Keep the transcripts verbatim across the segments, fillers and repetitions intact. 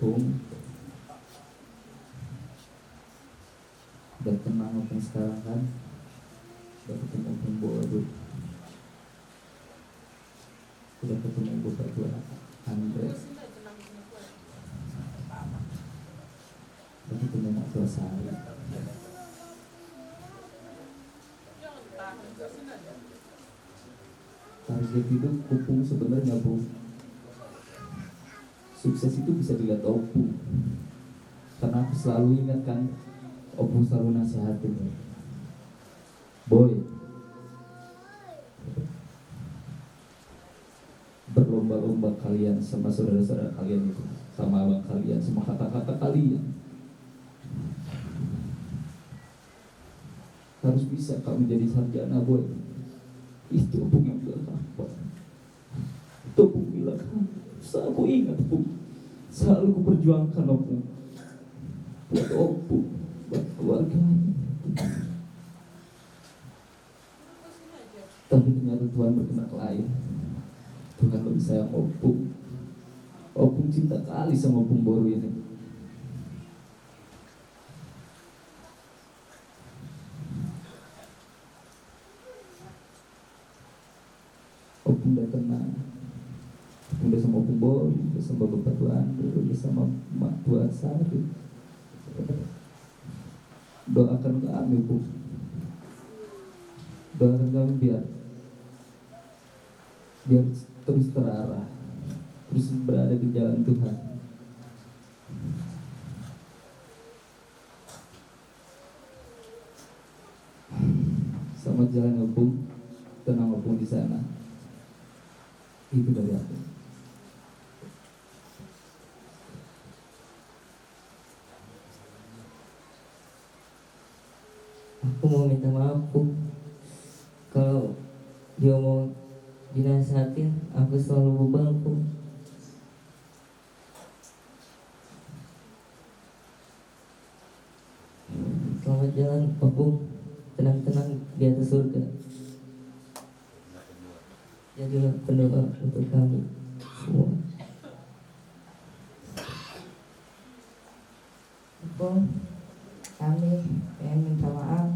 Udah tenang Ompung sekarang kan? Udah ketemu Ompung Boru. Udah ketemu Bapak Tua Andre. Udah ketemu Mak Tua Sari. Target hidup Ompung sebenarnya, Bung. Sukses itu bisa dilihat Ompung. Karena aku selalu ingat kan, Ompung selalu nasihatin. Boy, berlomba-lomba kalian sama saudara-saudara kalian itu, sama abang kalian, sama kakak-kakak kalian. Harus bisa kau menjadi sarjana, Boy. Itu Ompung yang bilang apa? Itu Ompung bilang, aku ingat, Ompung. Selalu kuperjuangkan, Ompung. Buat Ompung, buat keluarga. Tapi ternyata Tuhan berkehendak lain. Tuhan lebih sayang Ompung. Ompung cinta kali sama Ompung Boru ini. Ompung udah tenang. Ompung udah sama Ompung Boru, udah sama Bapak Tua Andre, udah sama Mak Tua Sari. Doakan kami, Ompung. Doakan kami biar, biar terus terarah, terus berada di jalan Tuhan. Selamat jalan, Ompung. Tenang, Ompung, di sana. Itu dari aku. Aku mau minta maaf, Pung. Kalau diomong, dinasehatin, aku selalu bebal, Pung. Selamat jalan, Ompung. Tenang-tenang di atas surga. Jadilah pendoa untuk kami semua. Ompung, kami pengen minta maaf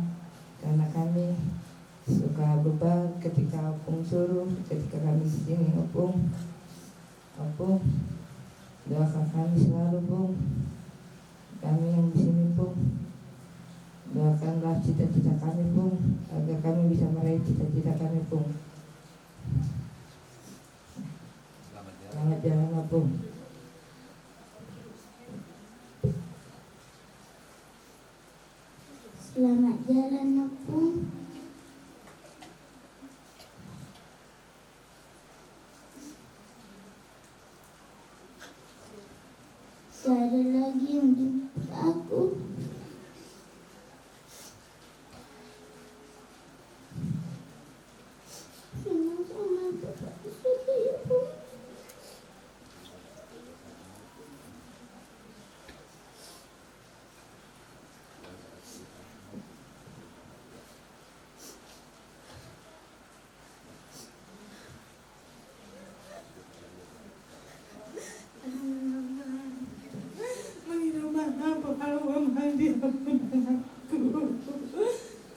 karena kami suka bebal ketika Ompung suruh, ketika kami di sini, Ompung. Ompung, doakan kami selalu, Pung. Kami yang di sini, Pung. Doakanlah cita-cita kami, Pung, agar kami bisa meraih cita-cita kami, Pung. Selamat jalan, Ompung. Selamat jalan, Ompung. Tiada lagi yang jemput aku. Senang sama bapak sudah, Ibu. Mangido maaf, Amang, di ampunanku.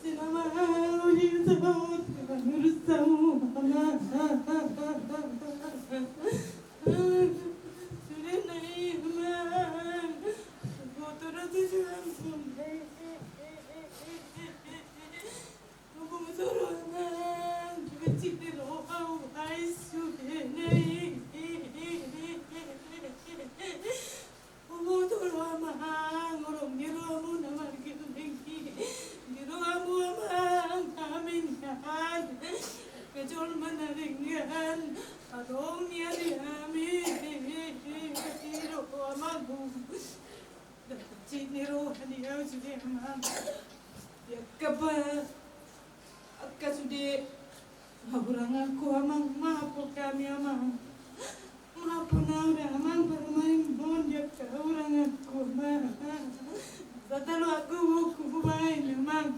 Sinamahal di saut, urus samu, Amang. Sudah naik, Amang. Kotor tu sudah sampai. Ompung soro, Amang, dipecit ni roha upai sude nai. Ompung soro, Amang, holong ni rohamu na margilgil. Di rohamu, Amang, hami nian. Kejol manaringan, adong nian di hami. Di rohamu. Dapot ni roha ni au sude, Amang. Di angka pa, angka sude. Hahuranganku, Amang, maafhon hami, Amang. Maafhon au da, Amang, parumaenmon di angka hahuranganku, Amang. Satalu angka gogoku hubaen, Amang.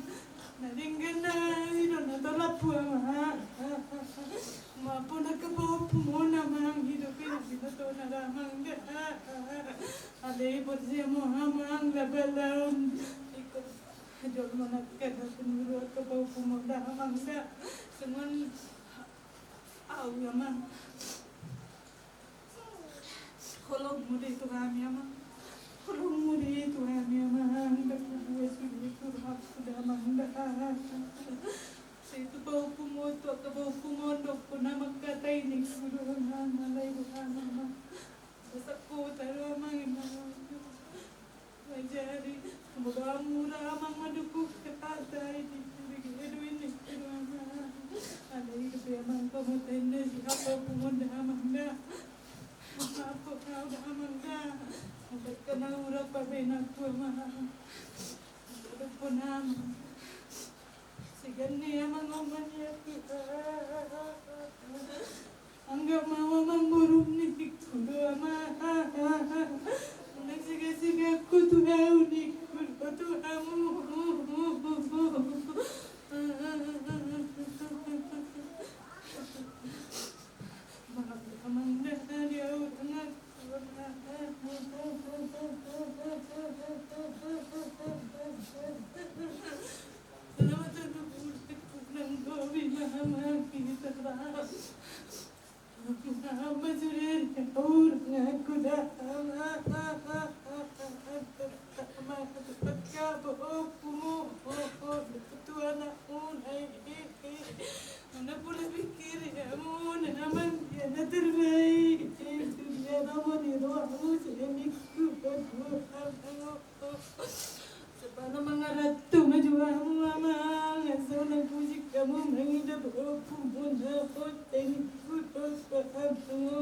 Na denggan na i do na tolaphu, Amang. Maafhon angka pahompumon, Amang, i do pe na binotohon, Amang, da. Alai porsea ma amang, lapaon. Ingkon jolma na angka na sumuru angka pahompumon da amang da. Songon au amang. Holongmu do i tu hami amang. Holongmu do i tu hami amang. Ndang huboan sude tu rohangku da amang da. Sai tu pahompumon, tu angka pahompumon dohonon na mangkatai ningku do amang, alai do amang. Masa kota do amang, amang. Manjadi, molo hamu ra amang mandungkon hata i, di, di, di, di, di, di, di, amang. Alai dope amang pamotaenna si hata pungon da amang da. Maaf, kau da amang da. Amang da, na hurang pabenakku amang. Dohonon amang. Sigan ni amang oman ya. Anggo ma amang boru ningku do amang. Unang sigasigakku tu hau ningku do tu hamu. Maaf amang da, di au tangahku. Selamat datang pulang kami mama kita. Mama sudah urang aku dah. Mama cepat kabo kumu. Tuan aku naik. Muna pula pikir ya muna amang dia na terbaik. Itu dia nama di rohmu semikku berdua. Sebana mangaranto ma jo hamu amang, asa unang pusing hamu mangida pahompumon na pote ningku do hamu.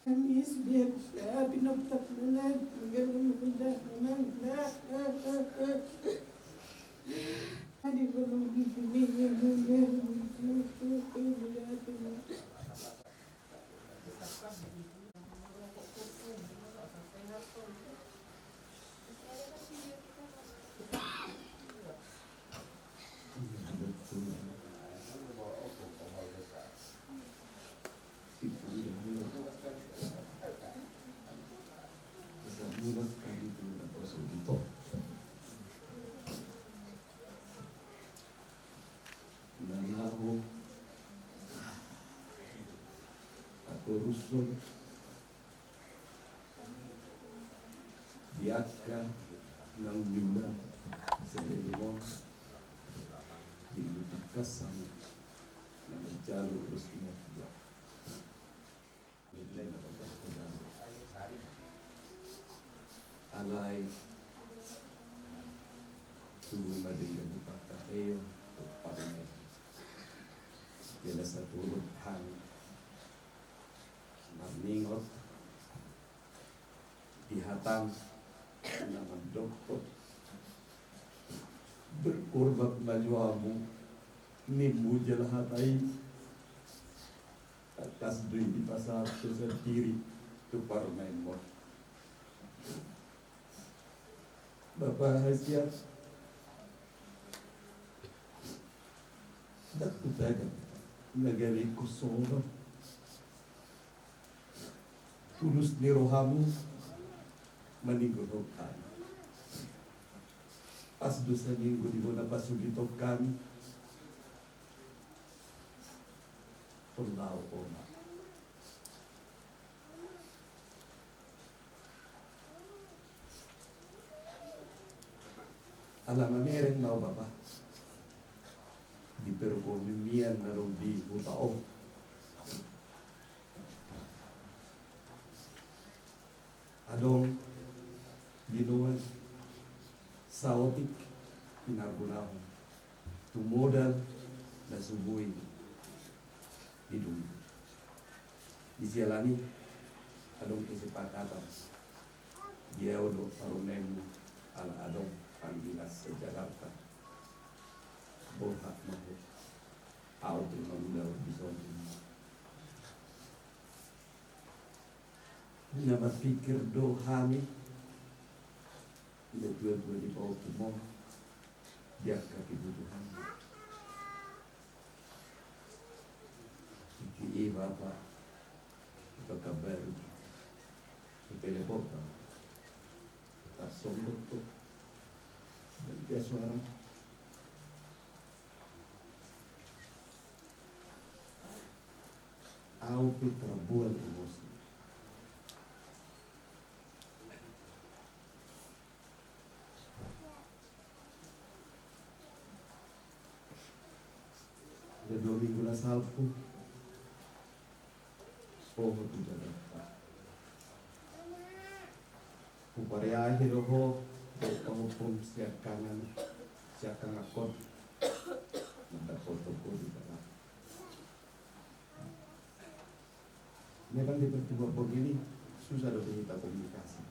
Kami sudah bisa pinoptak melan, tinggal menunda menanda. Adi belum dipilih yang mulia. Nalaho. Aku rusun. Di angka naung niula, sehari mo, di lutak kasam, na manjalo rusuna dia. Alai, tubu ma denggan di pangkateo, parme. Jala satulut hami. Marningot. Di hatam na mandok, berkorban ma jo hamu, nimmu jala hata i, tangkas do i dipasahat tu sandiri tu parumaenmon. Bapa hasian, ndang hutangihon na gabe ingkon songon on. Tulus ni rohamu maninggolhon hami. Pas do saminggu di bona pasugiton hami. Tolhau ona. Ala mamereng ma ho bapa di perekonomian na adong di huta on. Adong binoan saotik pinargulahon tu modal na so boi didok. Disiala ni i adong kesepakatan, dia do parumaenmu ala adong panggilan se-Jakarta. Borhat ma ho, au pe mangula di son. Na marpikir do hami, natuatua di pahompu on, di angka kebutuhan. Tingki i Bapa, di Pekanbaru, di Pelepoka, tak sombong tu. Dan dia suara. Au pe terbuat emosi. Dua minggu na salpu, ho tu Jakarta. Hupariahi do ho, do ho pun siakangan, siakangan kon. Mendapot toko di Jakarta. Memang di pertemuan begini susah do hita komunikasi.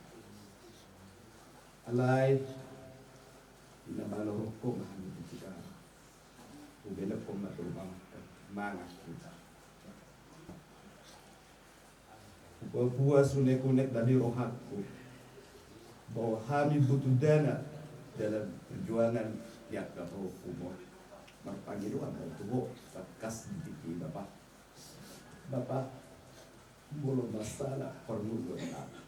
Alai, ina balo rokko ma hami di Cikarang. Ubelek ko ma tu rumah mangan hita. Upa-upa sunekunek dari rohangku bahwa hami butuh dana dalam perjuangan di angka pahompu on. Marpangidoan ma tu ho, tangkas di tingki i Bapa. Bapa, molo masalah parngoluon nami,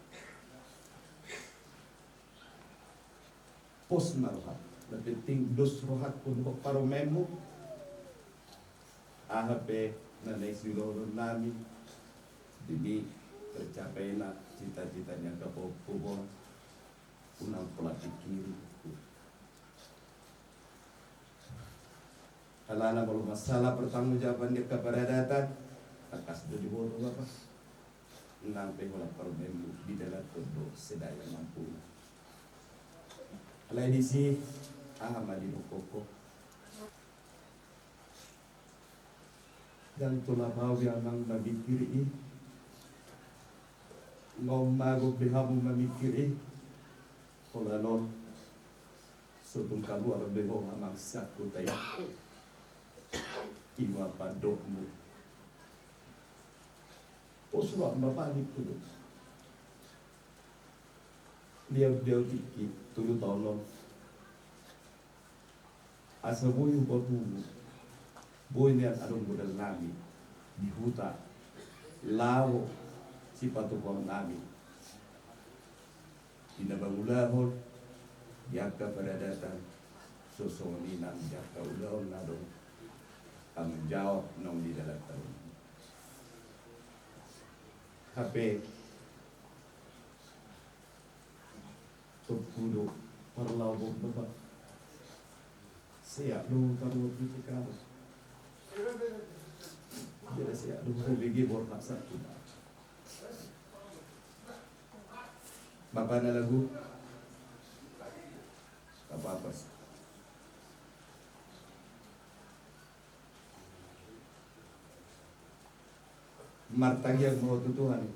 pos ma roham. Na penting dos rohangku dohot parumaenmu. Aha pe na naeng siulahonon nami demi tercapainya cita-cita ni angka pahompu on, unang pola pikiri. Alana molo masalah pertanggungjawaban di angka paradaton, tangkas do diboto Bapa. Nang pe holan parumaenmu didalankon do sedaya mampu. Alai disi, aha ma didok ho? Ndang tolap au be amang mamikiri i. Nga ummago be hamu mamikiri i. Holan on, so tung kaluar be ho amang sian huta i. I ma pandokmu. Pos roham Bapa, ningku do. Liat be au tingki tolu taon on. Asa boi hupatubu, boi nian adong modal nami di huta, laho sipatupaon nami di na mangulahon di angka paradaton, songon i nang di angka ulaon na adong tanggung jawab naung di dalan taon. Hape Tompu do parlao bomba, Pak. Sehat do kamu, Pak. Jadi sehat do, hubege borhat satu, Pak. Bapa na lagu. Apa-apa. Martangiang ma ho tu Tuhan.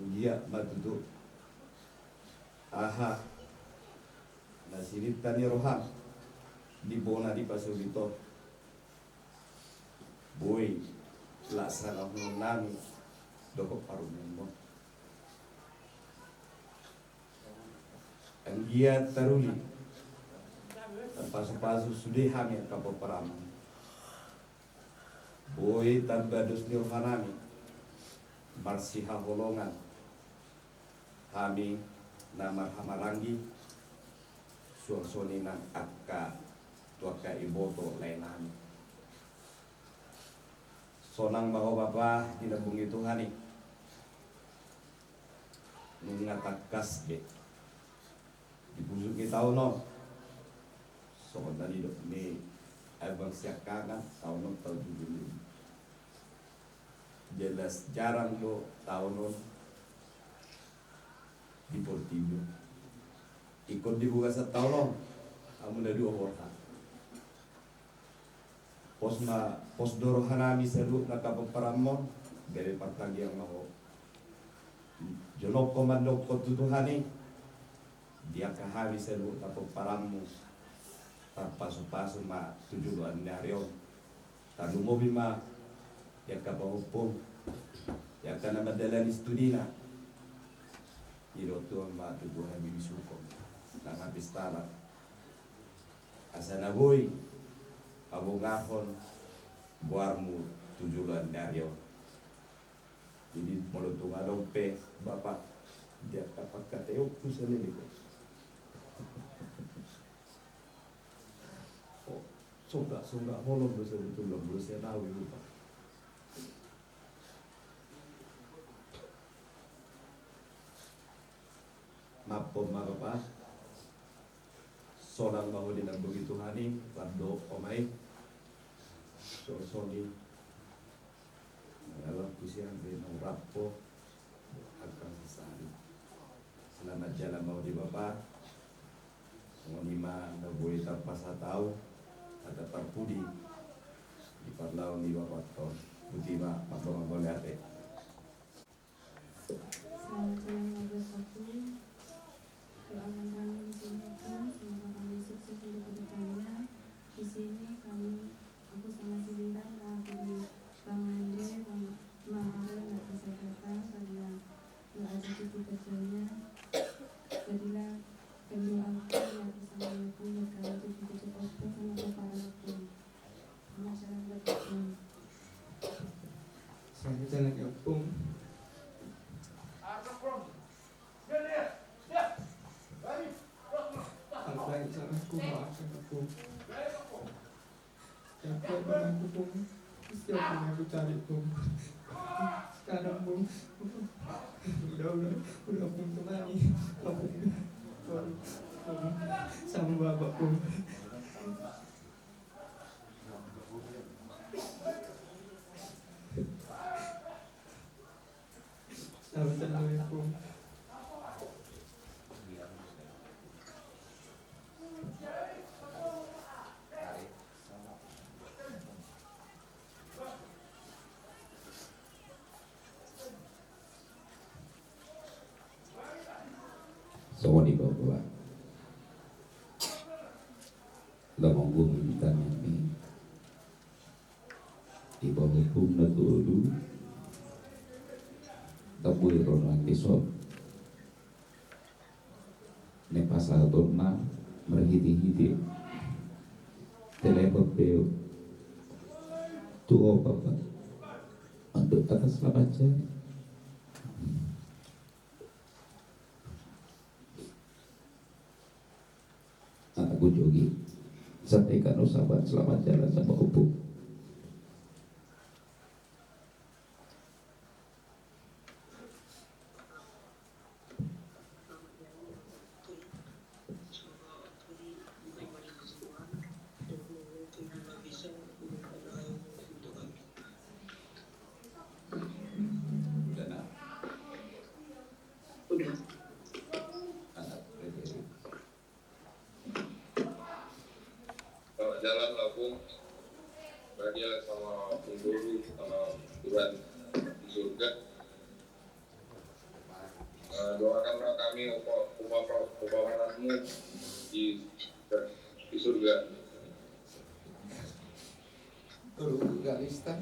Anggiat ma tutu aha na sininta ni roham di bona dipasogit on, boi laksanahonon nami dohot parumaenmon. Anggiat taruli, tarpasupasu sude hami angka pomparanmon. Boi tamba dos ni rohanami, marsihaholongan hami na marhahamaranggi, suang songon i nang angka tu angka iboto laenami. Sonang ma ho Bapa di lambung ni Tuhan i. Nunga tangkas be di pusuk ni taon on, songon na nidok ni abang siangkangan, taon on taon jubileum. Jelas jarang do taon on di portibi on. Ingkon di bagasan taon on hamu na dua borhat. Pos ma, pos do rohanami saluhut na pomparanmon, gabe partangiang ma ho. Jonok ho mandok tu Tuhan i, di angka hami saluhut na pomparanmu, tarpasupasu ma tu joloan ni ari on. Tarlumobi ma di angka pahompu, di angka na mandalani studina. Didok Tuhan ma tu hami di sukon nang hapistalan, asa na boi habongahon goarmu tu joloan ni ari on. Jadi molo tung adong pe Bapa, di angka pangkataion tu saleleng on, songgak-songgak holong do sebetulna molo sian au i, Bapa. Maaf ma, Bapa. Sonang ma ho di lambung ni Tuhan i, rap dohot ho ma i. Songon i. Mangalap ku sian be naung rap ho. Angkang sasari. Selamat jalan ma ho di Bapa. Songon i ma na boi tarpasahat au hata parpudi di parlaon ni Bapa on. Boti ma, mardongan mauliate. Selamat jalan, Bapak Ompung. Doakan kami di sini, Ompung, semoga kami sukses untuk kedepannya. Di sini kami, aku sama si Bintang, doakan Bang Andre, Bang, Bang Aaron, nggak bisa datang karena nggak ada cuti kerjanya. Jadilah pendoa aku, ya, aku sama Ompung, buat kami cukup-cukup, Ompung, sama Bapak Ompung. Selamat jalan ya, Ompung. Kalau banyak salahku, maafkan aku. Yang kuat aku, Pung. Setiap yang aku cari, Pung. Sekarang, Pung. Udah, udah, udah, Pung, tenang. Aku, aku, aku sama Bapak, Pung. Songon i, Bapa. Lamong gumi di tangan ni, di bawah hukum na tolu. Tambui ronan di sop. Ni pasahatonna marhite-hite telepon pe tu ho, Bapa. Untuk atas selamat jalan. Anakku Jogi, sampaikan ucapan selamat jalan sama Ompung. Udah, nah. Udah. Anak, udah jadi. Selamat jalan, Ompung. Bahagia sama Ompung Doli, sama Tuhan di surga. Eh, doakanlah kami, upa-, upa-, upamananmu di, di surga. Guru Galista.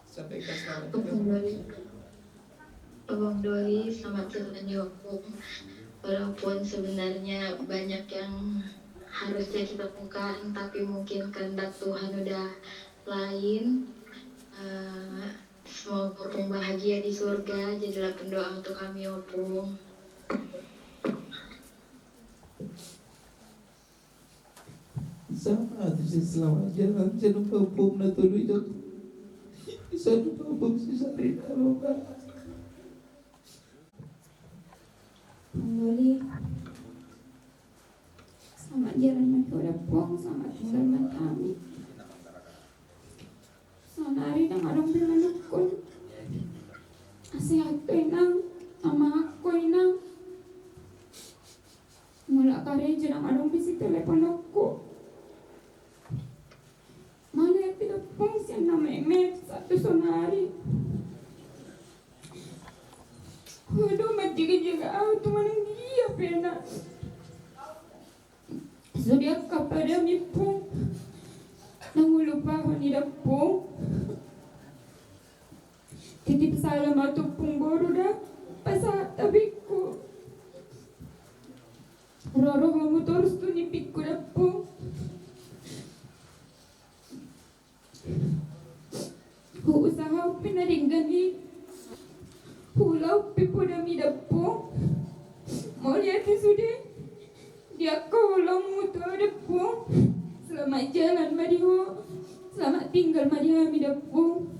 Sampai ke selamat. Ompung Doli. Ompung Doli, selamat jalan ya, Ompung. Walaupun sebenarnya banyak yang harusnya kita lakukan, tapi mungkin kehendak Tuhan udah lain. Eh, semoga Ompung bahagia di surga. Jadilah pendoa untuk kami, Ompung. Sama tu si selamat jalan, jangan lupa Ompung na tolu itu. Jangan lupa Ompung si sari na loba. Ompung Doli. Selamat jalan ma ho da, Ompung, selamat tinggal ma hami. Saonari ndang adong be manungkun. Sehat do inang, amang, angkang, inang. Mulak karejo ndang adong be sitelepononku. tu sonari. Ho do manjaga-jaga ahu tu manang dia pe na. Sude angka padami, Pung, nunga hulupa ho ni da, Pung. Titip salam ma tu Pung boru da, pasahat tabikku. Roro hamu torus tu nipikku da, Pung. Huusahaon pe na denggan i, huulahon pe podami da, Pung. Mauliate sude di angka holongmu tu ahu da, Pung. Selamat jalan ma di ho, selamat tinggal ma di hami da, Pung.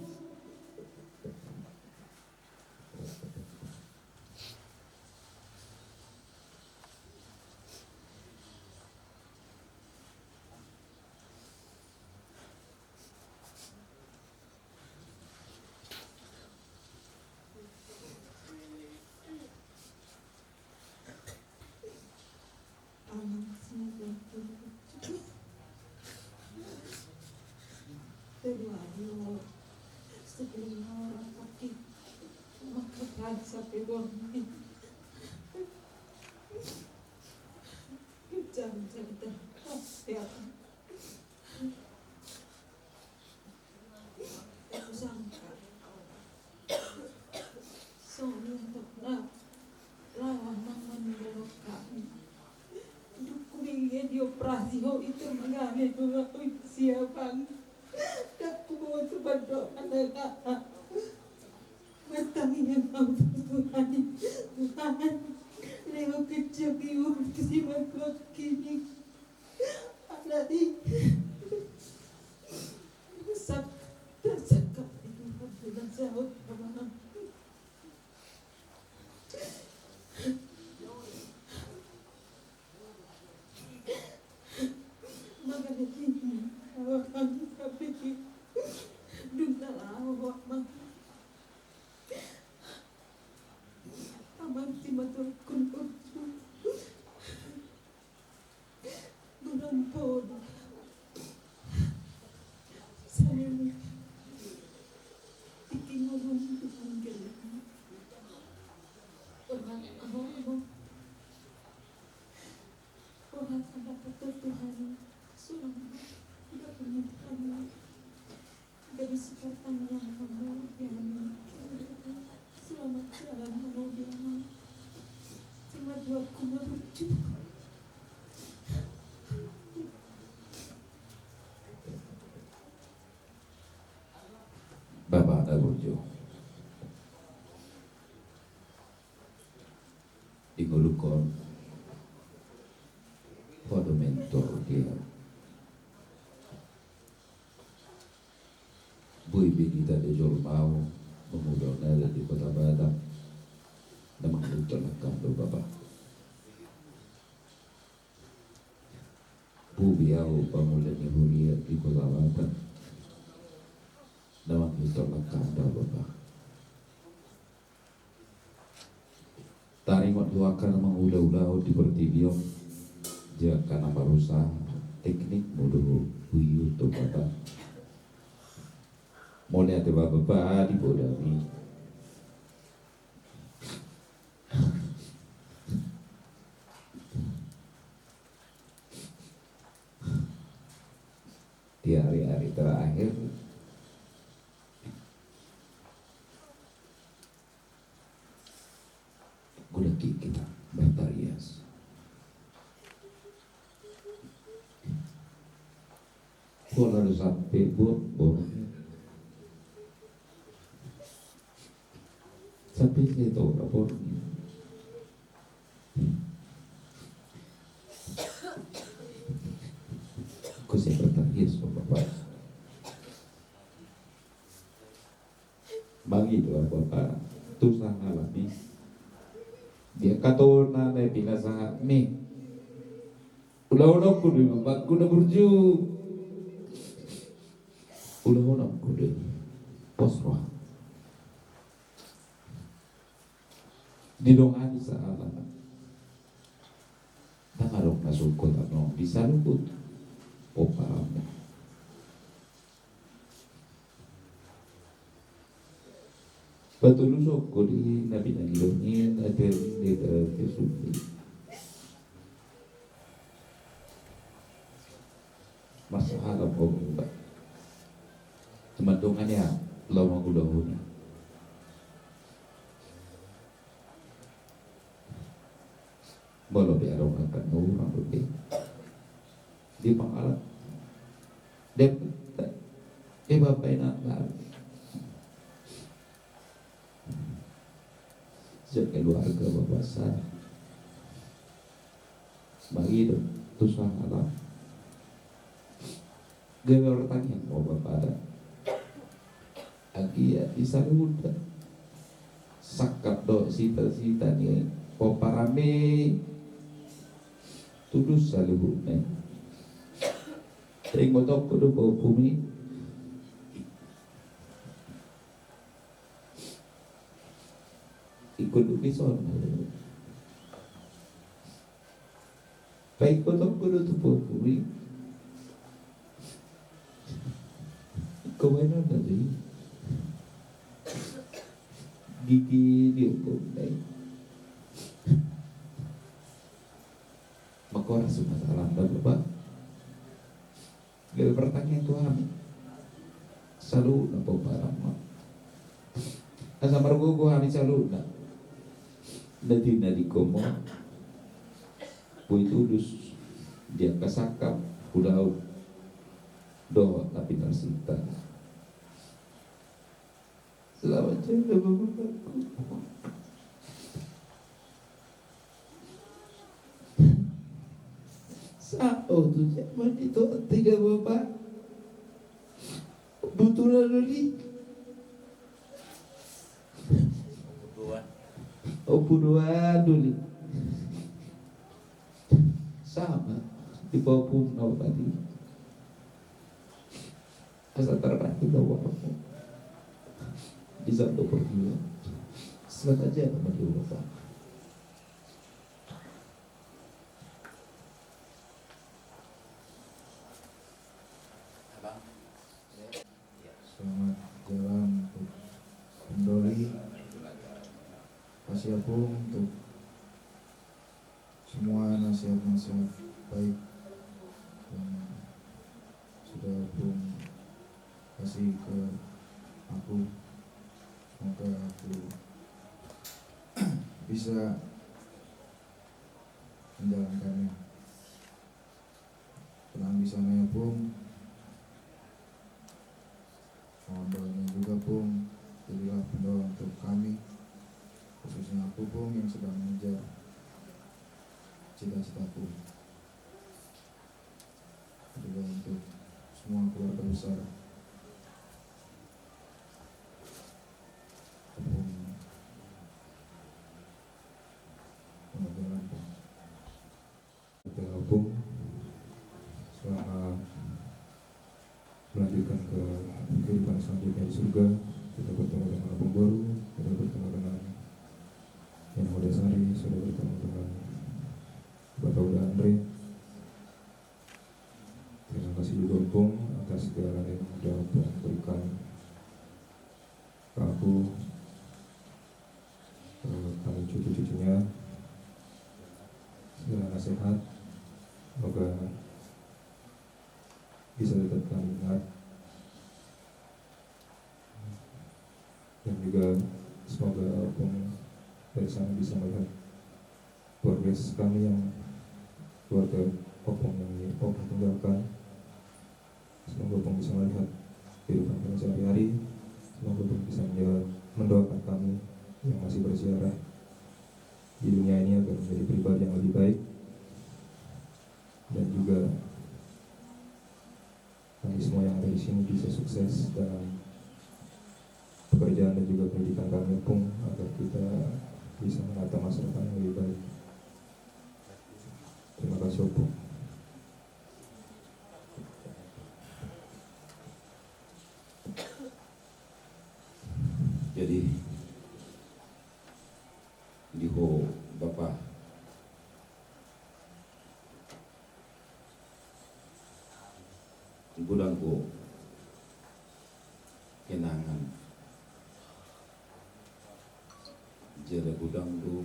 Husangka songon na laho mangan dolok hami. Dung hubege dioperasi ho, ite mangale do ahu siapang. Ndang huboto mandok anak aha. Martangiang ahu tu Tuhan i, Tuhan, lehon hujak i umur tu simatuangki i. Alai sak, tarsangkap ni Tuhan tu na saut, Amang. Mangalehi, Amang, sampe dung na laho, Amang. Amang, simatuangkon on. Godang poda. Saleleng. Tingki ngolum Tuhan gelek. Tuhan, aho, aho. Tuhan, ada kata Tuhan. Sulam. Udah punya Tuhan. Jadi sekarang yang kamu, yang selamat jalan kamu, dia. Selamat buat kamu. Bapa na burju. Di ngolungkon, ho do mentor dia. Boi be hita do jolma on, mangula on na di Kota Batam, na manghilangkan do, Bapa. Boi be ahu pamula ni huria di Kota Batam, na manghilangkan do, Bapa. Taringot tu angka na mangula-ula on di portibi on, jala angka na marusaha, teknik molo huihuthon, Bapa. Mauliate, Bapa, di podami. Di ari-ari terakhir, godang hita bertarias. Pola do sampe borngin. Sampe sai tua borngin. Kau sai bertarias, Bapa. Mangido ahu, Bapa, tu sahalakmi. Dia katona na pinasahatmi. Ulahononku do i, Bapangku na burju. Ulahononku do i. Pos roha. Didongani sahalak. Ndang adong na sungkot, adong di saluhut pomparanmu. Patolushon ho di na pinangido ni na di, di, di, di sundi. Masalah ho, Bapa. Cuma dongan i laho mangulahon i. Molo pe adong angka na hurang dope di pangalat. Dep, e, Bapa, inang, sian keluarga, Bapa, sa mangido tu sahala. Gabe martangiang ma ho, Bapa, da. Anggiat di saluhutna sangkap dohot cita-cita ni pomparan i tudos saluhutna. Taingot ho do pahompumi. Ingkon do dison. Paingot ho do tu pahompumi. Ingkon baenonna do i gigi ni ompungna i. Manghoras ma sahalana, Bapa. Gabe martangiang tu hami saluhutna pomparanmu. Asa margogo hami saluhutna. Na tinadingkonmu boi tudos di angka sangkap, ulaon dohot na pinarsinta. Selamat jalan, Bapakku. Sa, o, tu jaman i, tu tiga, Bapa. Butulan do i. O, butulan do i. Sama di pahompuna, Bapa, di asa tarbantu do warungmu di sandok perjuangan. Selamat jalan ma di urusan. Selamat jalan untuk Doli. Makasih ya, Pung, untuk semua nasihat-nasihat baik yang sudah Pung kasih ke aku. Semoga aku bisa menjalankannya. Tenang di sana ya, Pung. Mohon doanya juga, Pung. Jadilah pendoa untuk kami, khususnya aku, Pung, yang sedang mengejar cita-citaku. Juga untuk semua keluarga besar. Pung. Selamat jalan, Pung. Kita, Pung, selamat melanjutkan ke kehidupan selanjutnya di surga. Kita bertemu dengan Ompung Boru, kita bertemu dengan Nina Hudasari, sudah bertemu dengan Bapak Uda Andre. Terima kasih juga, Ompung, atas segala yang sudah Ompung berikan ke aku, eh, kami cucu-cucunya. Segala nasihat, semoga bisa tetap kami ingat. Dan juga semoga Ompung dari sana bisa melihat progres kami yang keluarga Ompung yang Ompung tinggalkan. Semoga Ompung bisa melihat kehidupan kami sehari-hari. Semoga Ompung bisa menja-, mendoakan kami yang masih berziarah di dunia ini agar menjadi pribadi yang lebih baik. Dan juga kami semua yang ada di sini bisa sukses dalam pekerjaan dan juga pendidikan kami, Pung, agar kita bisa menata masa depan yang lebih baik. Terima kasih, Ompung. Jadi, di ho, Bapa, godang do kenangan Jala godang do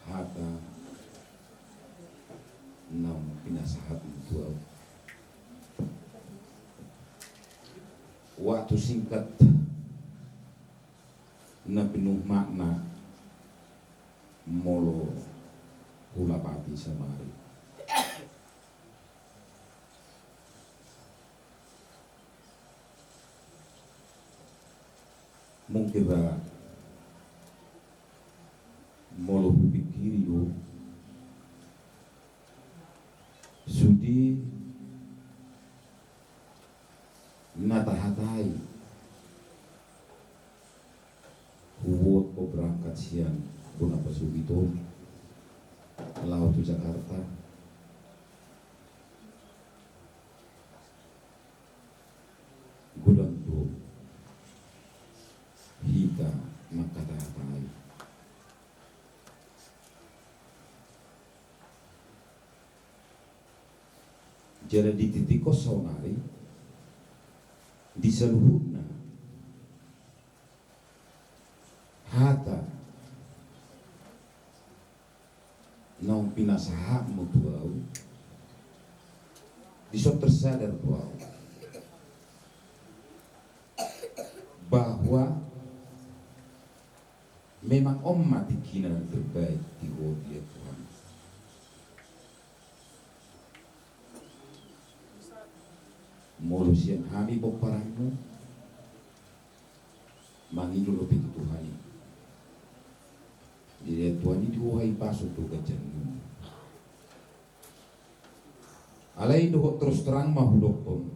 hata naung pinasahatmu tu ahu. Waktu singkat na penuh makna molo hulapati saonari. Mungkin ra molo hupikiri do sude na tahatai hubuat ho berangkat sian bona pasogit on laho tu Jakarta. Godang do hita mangkatahatai. Jala di titik on saonari, di saluhutna hata naung pinasahatmu tu ahu, dison tersadar do ahu bahwa memang on ma tingki na terbaik di ho, di Tuhan. Molo sian hami pomparanmu, mangido dope tu Tuhan i. Di dia Tuhan i di ho hahipason tu ganjang ni. Alai dohot terus terang ma hudokkon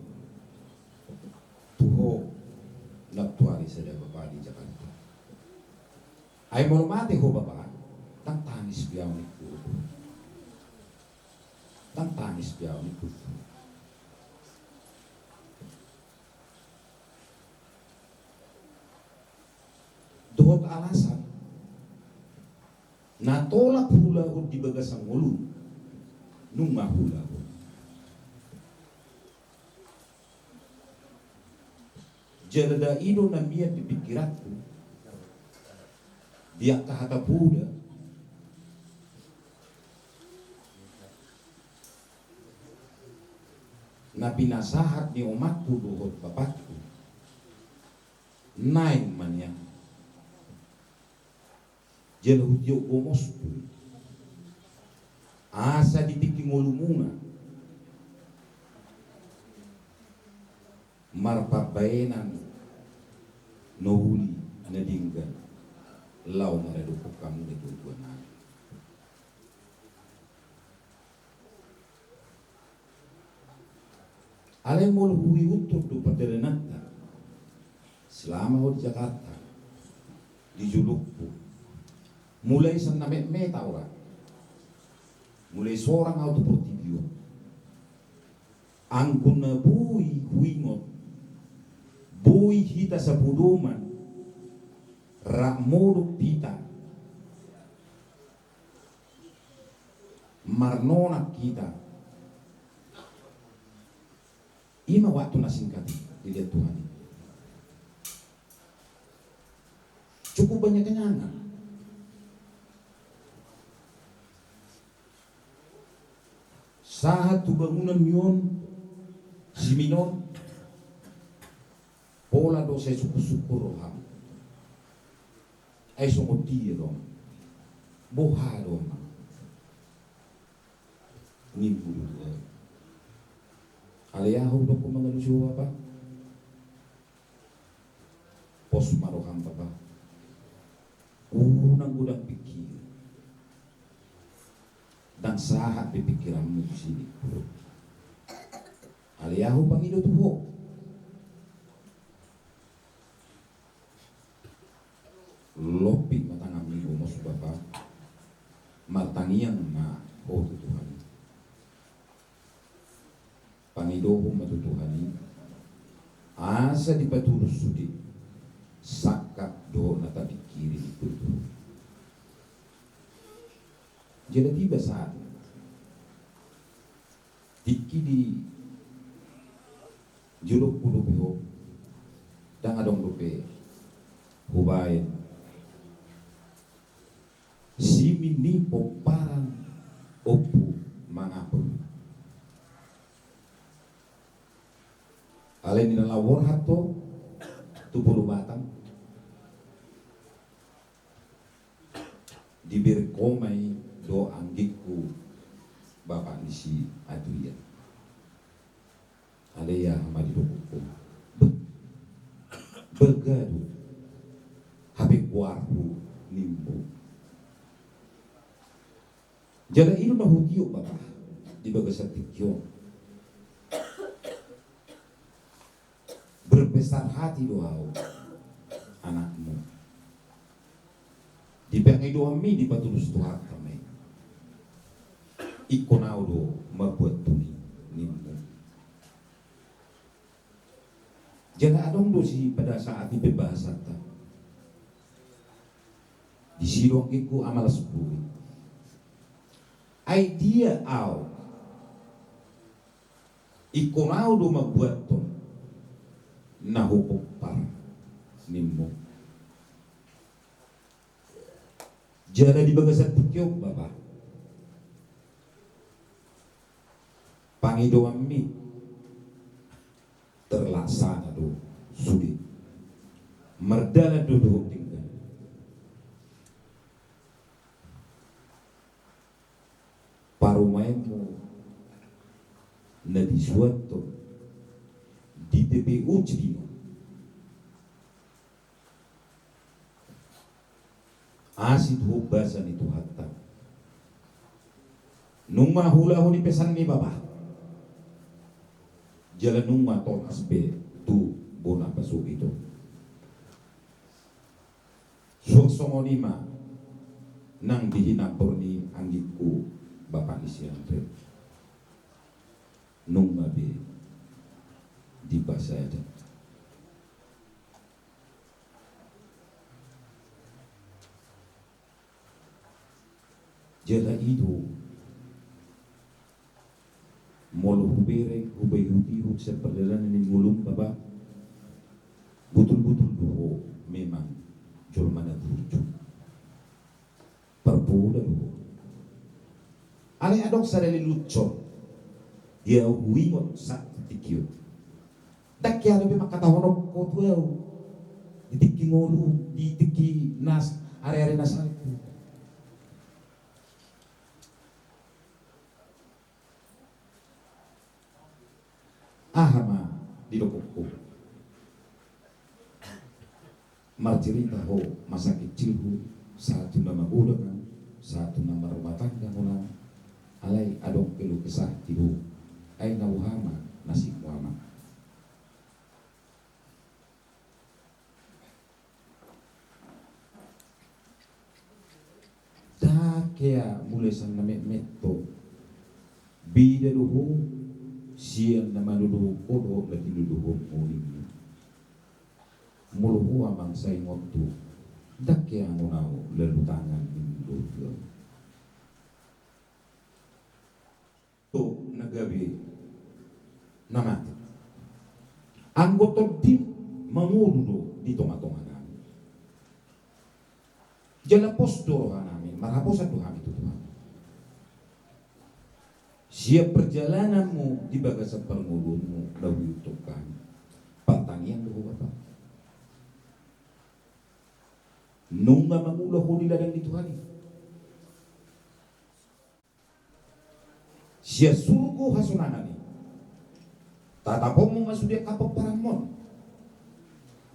tu ho nantuari sada bapa di Jakarta. Ai molo mate ho bapa, ndang tangis be ahu ningku. Ndang tangis be ahu ningku. Dohot alasan na tolap huulahon di bagasan ngolu, nunga huulahon. Jala ndada i do na mian di pingkiranku di angka hata poda na pinasahat ni omakku dohot bapakku. Naeng ma nian. Jala hutiop gomosku asa di tingki ngolumuna marpambahenan na uli na denggan laho maradophon hamu na tuatua nami. Alai molo huihuthon do pardalananta selama ho di Jakarta, di jolongku, mulai sian na metmet ahu ra, mulai sorang ahu tu portibi on, anggo na boi huingot, boi hita sapodoman rap modom hita, marnonak hita. I ma waktu na singkat i di dia Tuhan i. Cukup banyak kenangan. Sahat tu bangunan ni on, simin on, pola do sai sungkunsungkun roham. Ai songon dia do, boha do ma. Nimmu do tu ahu. Alai ahu dokkon mangalusi ho bapa. Pos ma roham bapa. Unang godang pingkir. Ndang sahat be pingkiranmu tu sini. Alai ahu pangido tu ho. Lompit ma tanganmi gomos bapa. Martangiang ma ho tu Tuhan. Pangidohon ma tu Tuhan i asa dipatulus sude sangkap dohot na tapingkiri i tu. Jala tiba saat tingki di jolongku dope ho, ndang adong dope Hubaen simin ni pomparan Ompu Mangapul. Alai ninna laho borhat ho tu Pulo Batam, dibereng ho ma i do anggingku, bapa ni si Adrian. Alai aha ma didok ho? Be-, bagado hape goarhu, nimmu. Jala i do na hutiop, bapa, di bagasan tingki on. Berbesar hati do ahu, anakmu. Di pangidoanmi dipatulus Tuhanta ma i. Ingkon ahu do mambuat tu i, nimmu. Jala adong do si pada saat i pembahasan ta. Disi do anggingku Ama Las Bui. Ai dia ahu? Ingkon ahu do mambuathon na hupompar, nimmu. Jala di bagasan tingki on, bapa, pangidoanmi terlaksana do sude. Mardalan do dohot denggan. Parumaenmu na disuanhon di T P U Cibinong, asi dohot basa ni Tuhanta. Nunga huulahon i pesan ni bapa, jala nunga tolhas be tu bona pasogit on. Suang songon i ma nang di hinampor ni anggingku, bapa ni si Andre. Nunga be dipasada. Jala i do, molo hubereng, hupaihutihut sian pardalanan ni ngolum, bapa, butulbutul do ho memang jolma na burju. Parpoda do ho. Alai adong sada lelucon, dia huingot saat tingki on. Ndang hea dope mangkatahononku tu ahu di tingki ngolu, di tingki na s-, ari-ari na salpu. Aha ma didokhonku? Marcerita ho masa kecilhu, sahat tu na magodang, sahat tu na marrumah tangga, molo alai adong keluh kesah di ho. Ai na boha ma nasibmu, Ama? Ndang hea mulai sian na metmet ho. Bida do ho sian na manodohon ho dohot na tinodohonmu, ninna. Molo ho, Amang, saingot ho, ndang hea annon ahu lalu tangan, ninna dohot ho. Tu na gabe na mate. Anggo tondi mangolu do di tongatonganami. Jala pos do rohanami, marhaposan do hami tu Tuhan. Sian perjalananmu di bagasan parngoluonmu na huihuthon hami, partangiang do ho, Bapa. Nunga mangula ho di ladang ni Tuhan i. Sian surgo hasonangan i, tataponmu ma sude angka pomparanmon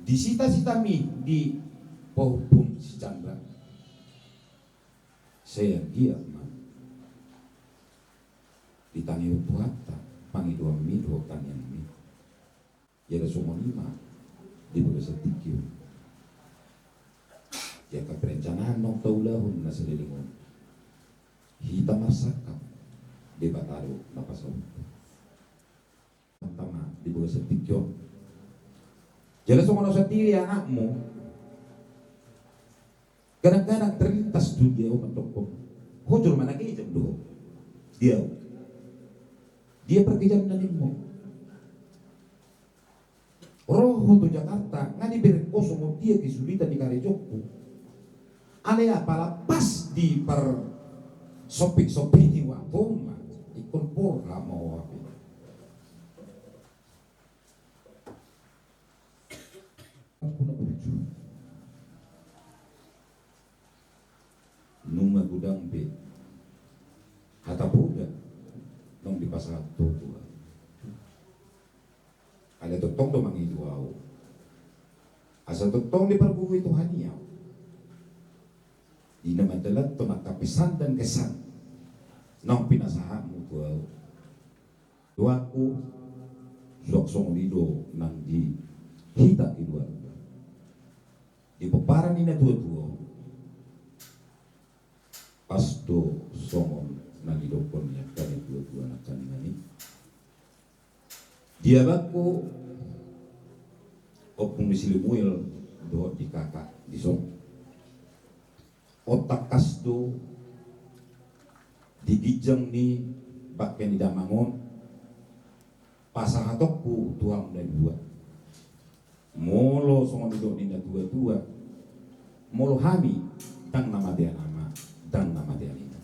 di sitasitami di pahompum si Chandra. Sai anggiat ma ditangihon Tuhanta pangidoanmi dohot tangiangmi. Jala songon i ma di bagasan tingki on. Di angka perencanaan naung taulahon na saleleng on, hita marsangkap, Debata do na pasaut. Tama di bagasan tingki on. Jala songon au sandiri anakmu, kadang-kadang terlintas tu dia, au mandokhon, ho jolma na kejam do ho. Dia, dia parkejamna, nimmu. Ro ho tu Jakarta, nga dibereng ho songon dia kesulitan di karejongku. Alai apala pas di par sopi-sopi ni waktu ma ingkon porha ma ho hape. Aku na burju. Nunga godang be hata poda naung dipasahat ho tu ahu. Alai tongtong do mangido ahu asa tongtong dipargogoi Tuhan i ahu. Di na mandalanhon angka pesan dan kesan naung pinasahatmu tu ahu. Tuanku, suang songon i do nang di hita keluarga. Di pomparan ni natuatua, pas do songon na nidokkon ni angka natuatua nangkaningan i. Di abangku, ompung ni si Lemuel dohot di kakak dison. On tangkas do di ginjang ni bangke ni damang on pasahatonku tu hamu na dua. Molo songon nidok ni natuatua, molo hami ndang na matean ama, ndang na matean ina.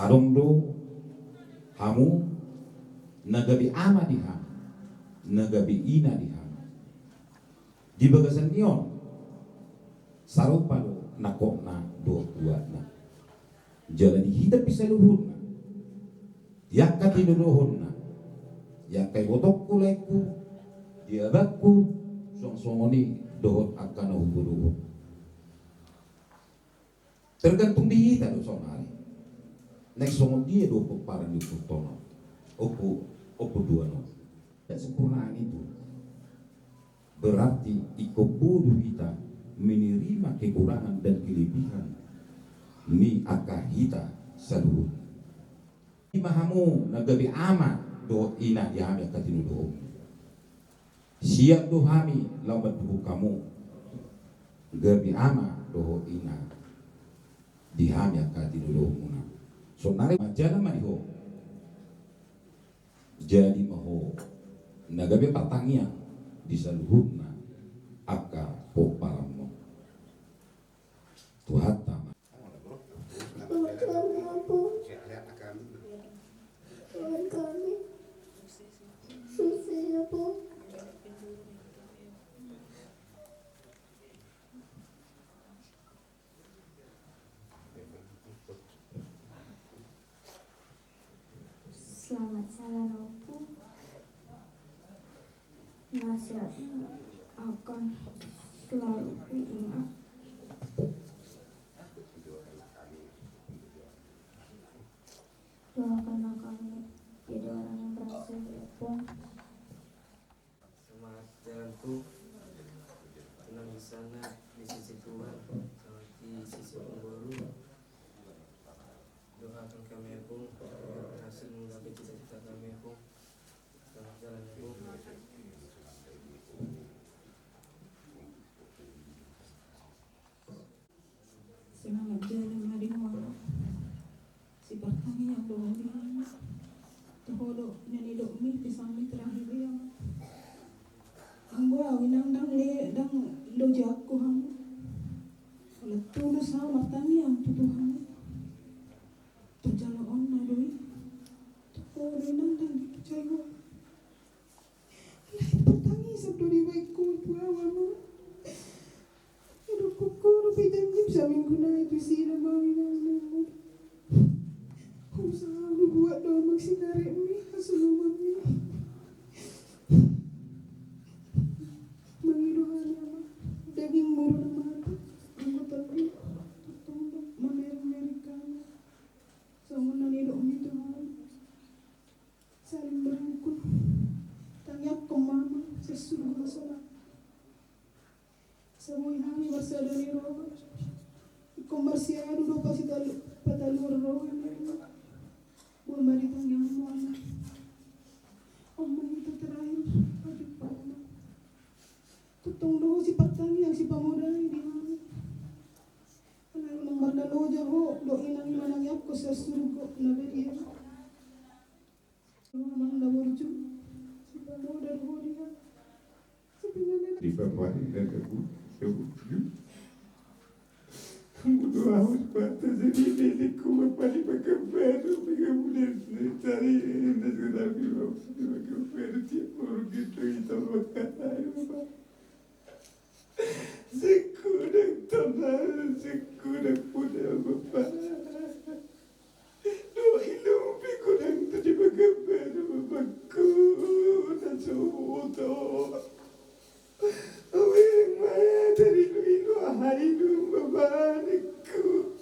Adong do hamu na gabe ama di hami, na gabe ina di hami. Di bagasan ni on, sarupa do nangkokna dohot buatna. Jala di hita pe saluhutna, di angka tinodohonna, di angka ibotongku, laengku, di abangku, suang songon i dohot angka na hubodohon. Tergantung di hita do saonari. Naeng songon dia do pomparan ni ompunta on, ompu, ompu dua on. Tidak sempurna itu. Berarti ingkon bodo hita menerima kekurangan dan kelebihan ni angka hita saluhutna. I ma hamu na gabe ama dohot ina di hami angka tinodohonmu. Siap do hami laho manduhuk hamu gabe ama dohot ina di hami angka tinodohonmuna. Saonari manjalo ma di ho. Jadi ma ho na gabe partangiang di saluhutna angka pomparanmuna. Tuhanta ma. Selamat siang, Ompu. Nasihat akan selalu kuingat. Doakanlah kami jadi orang yang berhasil, ya, Pung. Selamat jalan, Pung. Tenang di sana, di sisi Tuhan, selamat di sisi pengboru. Doakan kami, ya, Pung, agar berhasil menggapai cita-cita kami, ya, Pung. Selamat jalan, ya, Pung. Selamat jalan, Mari Muara. Sipartangiang do hamu. Toho do na nidokmi, pesanmi terakhir i, Ama. Anggo au inang ndang le, ndang loja ho hamu. Ala tulus au martangiang tu Tuhan. Parjaloonna do i. Toho do inang ndang dipercaya ho. Alai partangiang do dibaen ho tu au, Ama. Idokkon ho dope janjim saminggu nai tusi na bau inang nemu. Usaha au do buat damang sikaretmi, hasolomanmi. Mangido hami, Ama, dagingmu do na mate, anggo tongtong do mamereng-mereng hami. Songon na nidokmi tu hami. Saling merangkul. Tangiangkon ma, Ama, sian surgo ma sola. Saboi hami marsada ni roha. Ingkon marsiadu do pasitalu-, pataluhon roha ni. Boan ma di tangiangmu, Ama. On ma hita terakhir parjumpaan. Tongtong do ho sipartangiang, sipamodai di hami. Alai unang marnaloja ho dohot inang i manangiangkon sian surgo na badia. Amang na burju, Di bapa ni na gabu gabu ju. Mudo ahu Sparta jadi nenekku bapa ni Pekanbaru, Pekanbaru dari Nasurabi bapa ni Pekanbaru tiap boru gitu itu bapa ni bapa. Singkudang tona, singkudang muda bapa. Dua ilu pingkudang tadi bagabar bapakku na soto. Aweng ma tadi ilu ilu aha ilu bapa nikku.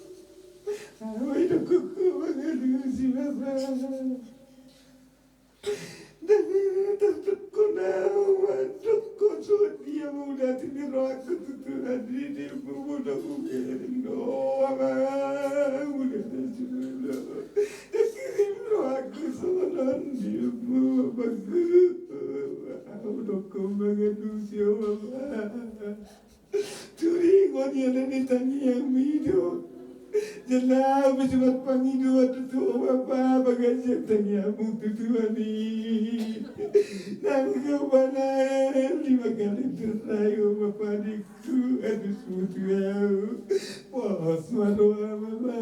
Aweng dokokku mangalusi bapa. Dang tardokon au mandok songon dia mauliate ni rohangku tu Tuhan i, di mumuna kugeleng do ama mauliate jolo. Dang kirim rohangku songon on di mumuna bangku. Au dokon mangalusi au ama. Turingon ia na nitangiangmi do. Jala au pe sian pangidoan tu Ho bapa, pangasian tangiangmu tu Tuhan i. Nang kau bana lima kali terrai Ho bapa nikku, aduh sutu au. Pos ma roha bapa,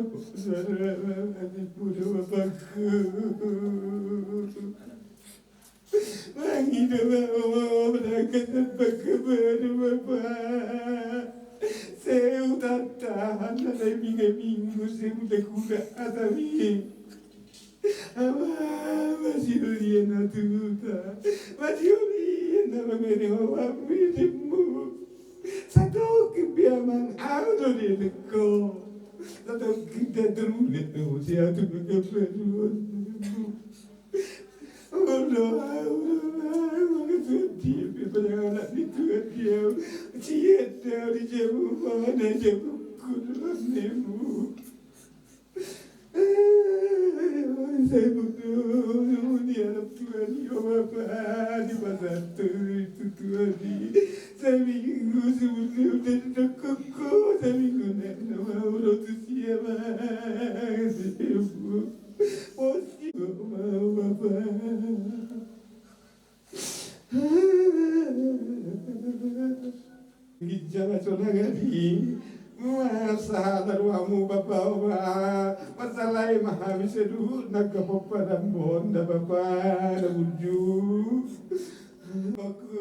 pos ma roha bapa, nikku do bapakku. Mangido ma ho berangkat tanpa kabar bapa. Sai hutahan na lae minggu-minggu sai hudahula asam i. Ama, masihol ia na tu huta, masihol ia na mangalean ho amang di muna. Satongkin pe amang au do dielek ho. Satongkin pe tarulek do muse au tu pangkabaruon. Olo, olo, olo, mangasudia pe padanganak ni Tuhan di au. Sian au di jabu mana jabu kudron nemu. Sai minggu, minggu ni anak Tuhan i, o bapa, di pasanto itu Tuhan i. Sai minggu, sebelum dari dokokko, sai minggu na, na mau rotu siapa, sai minggu. Posi, o bapa. Ginjang aso nangkin i, marsahat ma rohamu bapa, o ba. Marsalai ma hami saluhutna angka pomparanmu on da bapa, na burju. Oku,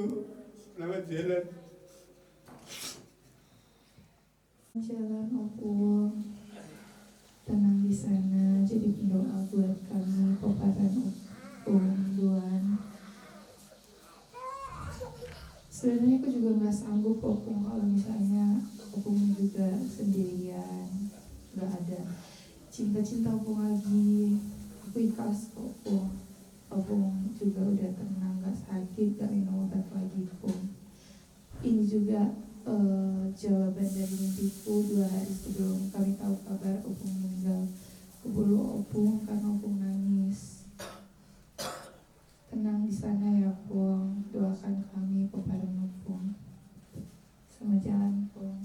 nama jalan. Jalan Opung, tenang di sana, jadi pendoa buat kami, pomparan Opung, Duan. Sebenarnya aku juga nggak sanggup, Opung, kalau misalnya Opung juga sendirian, nggak ada cinta-cinta Opung lagi. Aku ikhlas kok, Pung. Opung juga udah tenang, nggak sakit, nggak minum obat lagi, Pung. Ini juga, eh, jawaban dari mimpiku dua hari sebelum kami tahu kabar Opung meninggal. Kupeluk Opung karena Opung nangis. Tenang di sana ya, Pung. Doakan kami, pomparan Opung. Selamat jalan, Pung.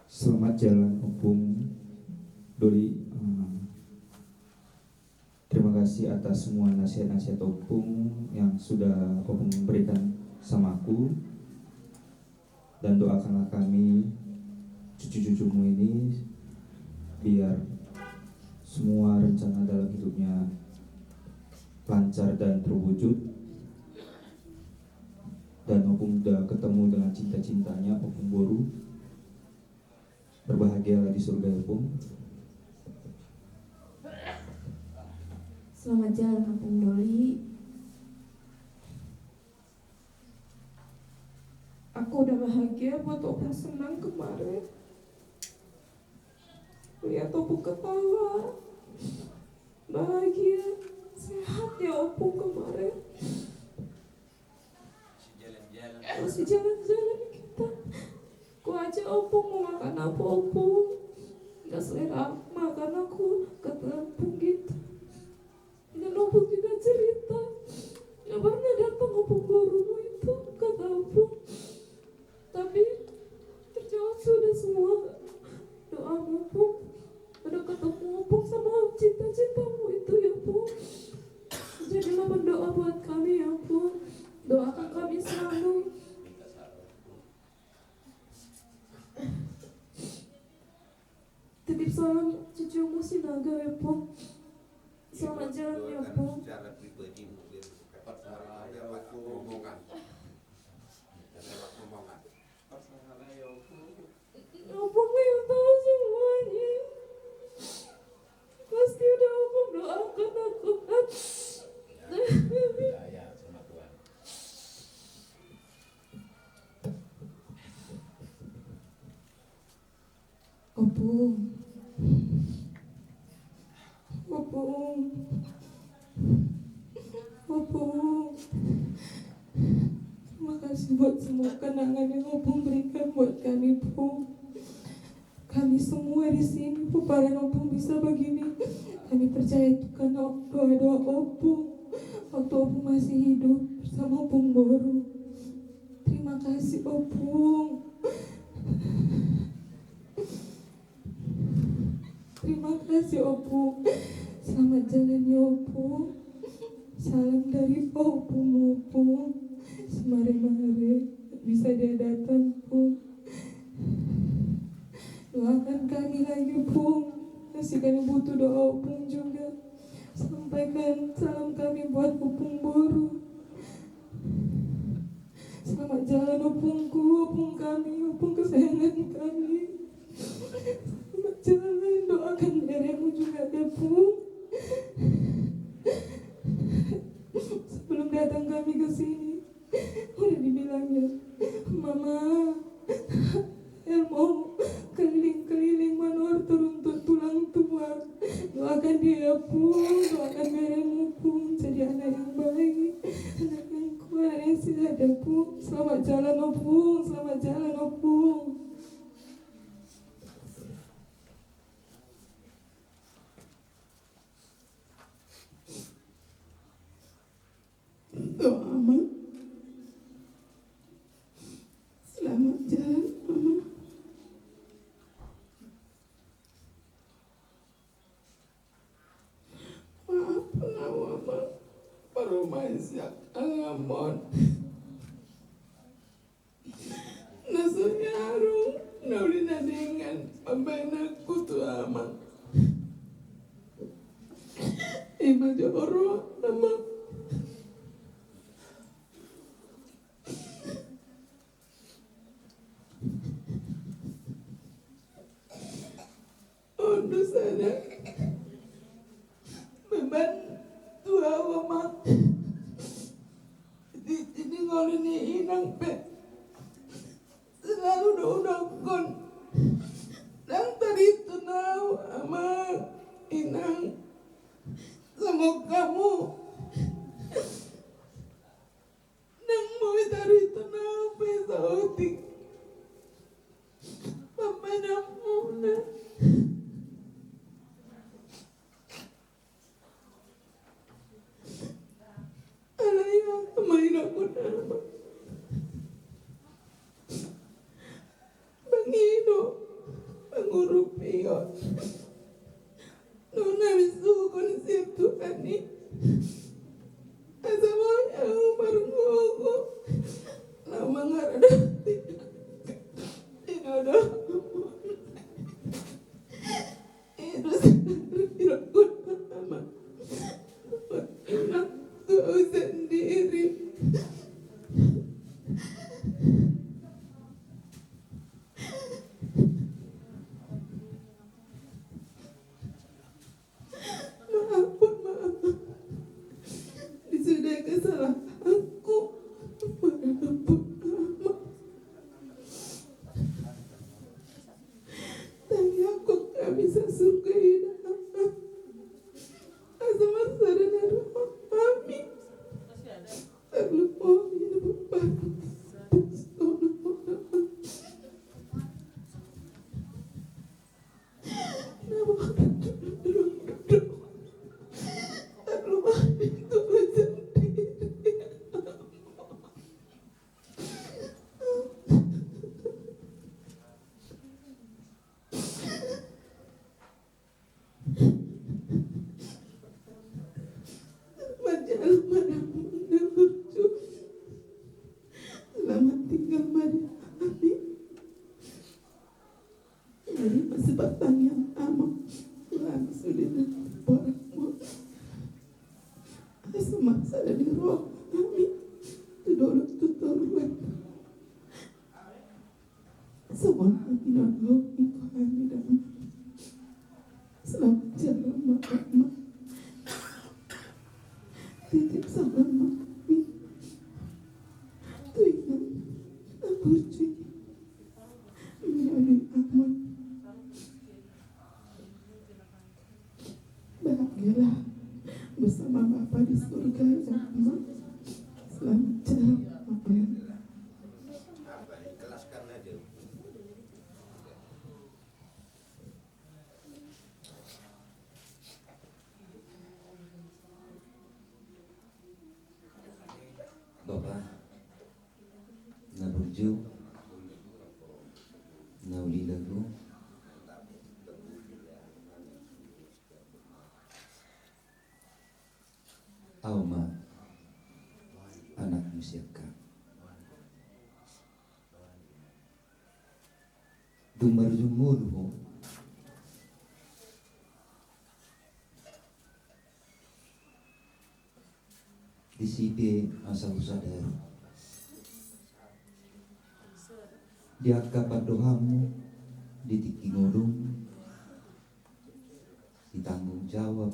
Selamat jalan, Opung. Doli, eh, terima kasih atas semua nasihat-nasihat Opung yang sudah Opung berikan sama aku. Dan doakanlah kami, cucu-cucumu ini, biar semua rencana dalam hidupnya lancar dan terwujud. Dan Opung udah ketemu dengan cinta-cintanya, Opung boru. Berbahagialah di surga ya, Pung. Selamat jalan, Opung Doli. Aku udah bahagia buat Opung senang kemarin. Lihat Opung ketawa, bahagia, sehat ya Opung kemarin. Masih jalan-jalan kita. Ku ajak Opung mau makan apa, Opung? Nggak selera makan aku, kata Opung gitu. Dan Opung juga cerita, nggak pernah datang Opung ke rumah itu, kata Opung. Tapi terjawab sudah semua doamu, Pung. Udah ketemu Opung sama cinta-cintamu itu ya, Pung. Jadilah pendoa buat kami ya, Pung. Doakan Salam cucumu Sinaga, Ompung. Selamat jalan ya, Ompung. Secara pribadi mungkin dapat rombongan. Dapat rombongan. Ompung yang tahu semuanya. Pasti udah Ompung doakan aku, kan? Ya, ya, sama Tuhan. Ompung. Ompung. Ompung. Terima kasih buat semua kenangan yang Ompung berikan buat kami, Pung. Kami semua di sini, Pung, pomparan Ompung bisa begini. Kami percaya itu karena doa-doa Ompung waktu Ompung masih hidup bersama Ompung Boru. Terima kasih, Ompung. Terima kasih, Ompung. Selamat jalan ya, Ompung. Salam dari Ompung, Ompung. Semare-mare bisa dia datang, Pung. Doakan kami lagi, Pung. Masih kami butuh doa Ompung juga. Sampaikan salam kami buat Ompung Boru. Selamat jalan, Ompungku, Ompung kami, Ompung kesayangan kami. Selamat jalan, doakan beremu juga ya, Pung. Sebelum datang kami ke sini, udah dibilangin, "Mama, El mau keliling-keliling manortor untuk tulang tua. Doakan dia ya, Pung, doakan beremu, Pung, jadi anak yang baik, anak yang kuat, anak yang sehat ya, Pung. Selamat jalan, Ompung, selamat jalan, Ompung." Doa, Amang. Selamat jalan, Amang. Maaf, Amang. Baru masuk alaman. Na so harung, na uli na denggan pambahenanku tu Amang. Ima jolo, Amang. On do sada beban tu ahu, Amang. Di, di ngolu ni inang pe selalu do hudokkon, ndang tarida ahu, Amang, Inang. Semoga hamu ndang boi tarida ahu pe saotik pambahenanmuna. Alai aha ma idaonmuna, Amang? Mangido, mangurupion. Nunga disuhukon sian Tuhan i asa boi ahu margogo laho mangaradoti di dodo. I do sada idaonmuna, Amang. Inang tu ahu sandiri. Maaf, Amang. Di sude kesalahanku, maaf, Amang. Tangiangkon hami sasurgo i da, Amang. Asa marsada na roha hami. Tarlumobi na pomparan. Selamat tinggal, Maria. Mari, masih bertanya, Amang. Sude na porang ma. Asa ma sada di roha nami tu dolok tu toruan. Songon na pinangido ni Tuhan di dalam. Selamat jalan ma, Ama. Titip salam ma. Tu inang na burju. Melalui Ama. Bahagialah bersama Bapa di surga, ya, Ama. Selamat jalan, Ama. Bapa na burju, na uli lagu. Ahu ma anakmu siangkangan. Dung marujung ngolu ho, disi pe asa husadari di angka pandohanmu di tingki ngolum, di tanggung jawab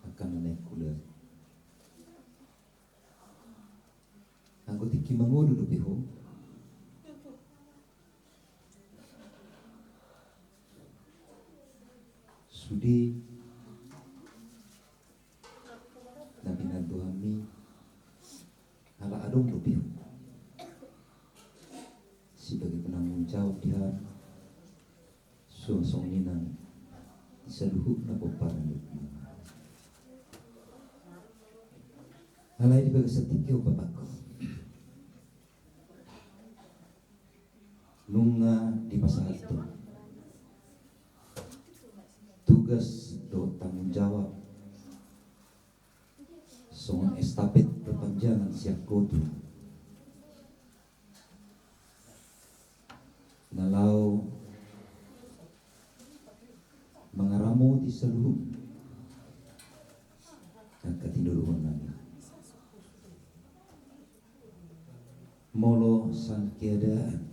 angka na naeng hulehon. Anggo tingki mangolu dope ho, sude na pinandohanmi, ala adong dope ho sebagai penanggung jawab di hami. Suang songon i nang di saluhutna pomparan ni Tuhan. Alai di bagasan tingki on, Bapakku, nunga dipasahat ho tugas dohot tanggung jawab songon estafet perpanjangan sian ho tu na laho mangaramoti saluhut angka tindoruhon nami. Molo sian keadaan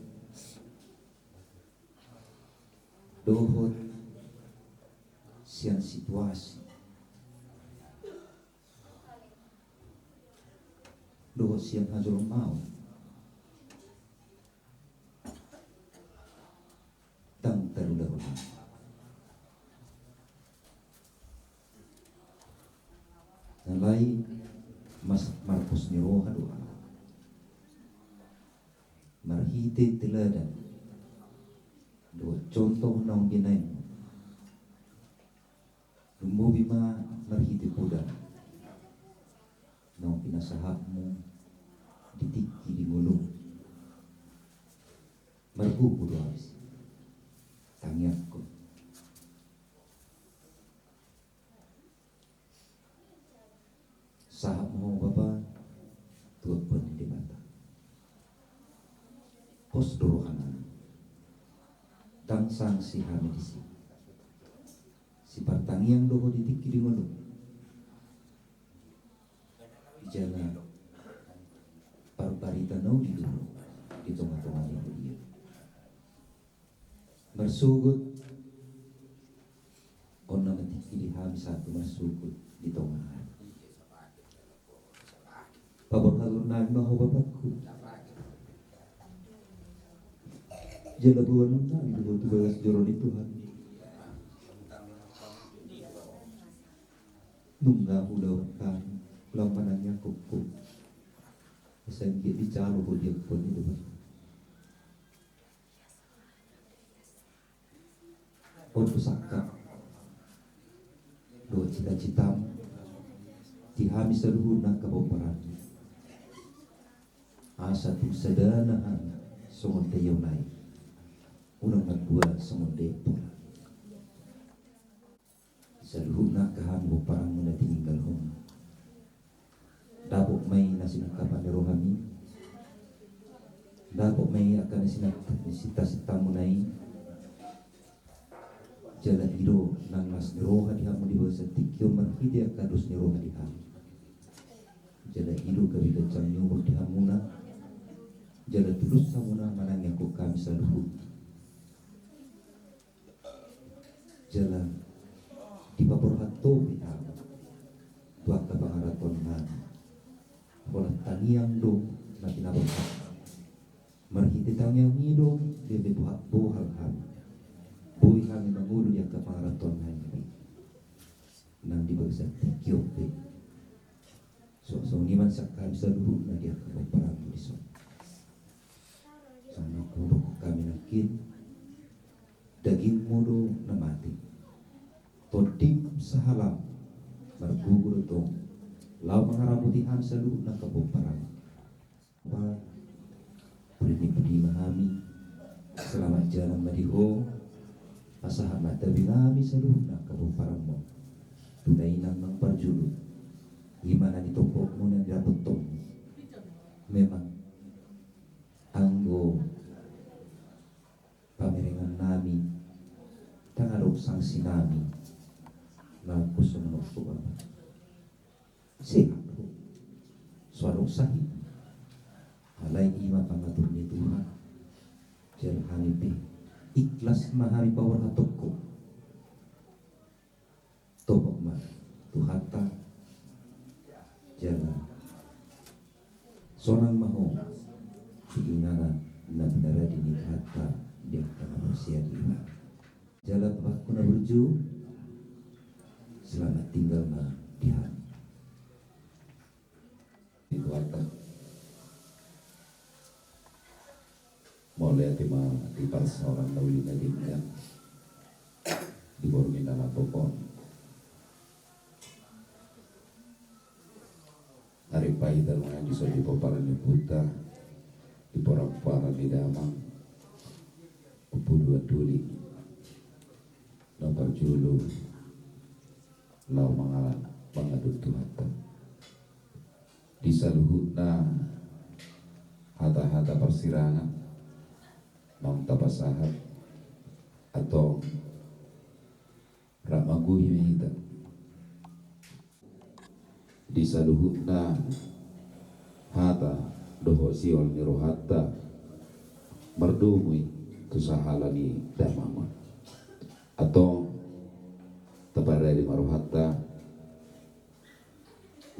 dohot sian situasi dohot sian hajolmaon, ndang tarulahon. Alai mas marpos ni roha do ahu marhite teladan dohot contoh naung binaenmu. Lumobi ma marhite poda naung pinasahatmu di tingki di ngolum. Margogo do ahu disi. Tangiangkon. Sahat ma ho Bapa tu ampun ni Debata. Pos do rohanami. Ndang sangsi hami disi. Sipartangiang do ho di tingki di ngolum. Jala parbarita na uli do ho di tonga-tonga ni huria. Marsogot on na matingki di hami sahat tu marsogot di tonga ari. Paborhat nami ma ho Bapakku. Jala boanon nami do ho tu bagas joro ni Tuhan. Nunga hulaho hami laho manangiangkon ho. Asa anggiat dijalo ho di ampun ni Debata. On do sangkap dohot cita-citam di hami saluhutna angka pomparanmi. Asa tung sada na hami songon daion nai, unang mandua songon daion pola. Saluhutna angka hami pomparanmu na tininggalhon. Dapot ma i na sinangkapan ni rohami. Dapot ma i angka na sinang-, sinta-sintamuna i. Jala i do nang las ni roha di hamu di bagasan tingki on marhite angka dos ni roha di hami. Jala i do gabe ganjang ni umur di hamuna. Jala tulus hamuna manangiangkon hami saluhut. Jala dipaborhat Ho be hami tu angka pangarantoan nami. Holan tangiang do na pinaborhat. Marhite tangiang i do gabe bohal hami. Boi hami mangolu di angka pangarantoan nami nang di bagasan tingki on be. So, songon i ma sian hami saluhutna di angka pomparanmu dison. Songon na hudokhon hami nangkin, dagingmu do na mate. Tondim sahalam margogo do tong laho mangaramoti hami saluhutna angka pomparanmu. Bapa, pudi ni pudi ma hami. Selamat jalan ma di ho. Pasahat ma tabi nami saluhutna angka pomparanmu tu dainang nang parjolo. I ma na nitopotmu na nidapothonmu. Memang anggo pamerengan nami, ndang adong sanksi nami. Nangkon songon on, Bapa. Sehat do. So adong sahit. Alai i ma pangatur ni Tuhan. Jala hami pe ikhlas ma hami paborhathon ho. Topot ma Tuhanta. Jala sonang ma ho di inganan na pinarade ni Tuhanta di angka na marsian i. Jala Bapangku na burju, selamat tinggal ma di hami. Di Tuhanta. Mauliate ma di parsaoran na uli na denggan di borngin na lambok on. Ari pahita mangan di son di pomparan ni ompunta, di pomparan ni damang, Ompu Dua Doli. Na parjolo laho mangala, mangadopi Tuhanta. Di saluhutna hata-hata parsirangan naung tapasahat, antong rap manggohi ma hita. Di saluhutna hata dohot siol ni rohanta mardomu i tu sahala ni damang on. Antong taparade ma rohanta,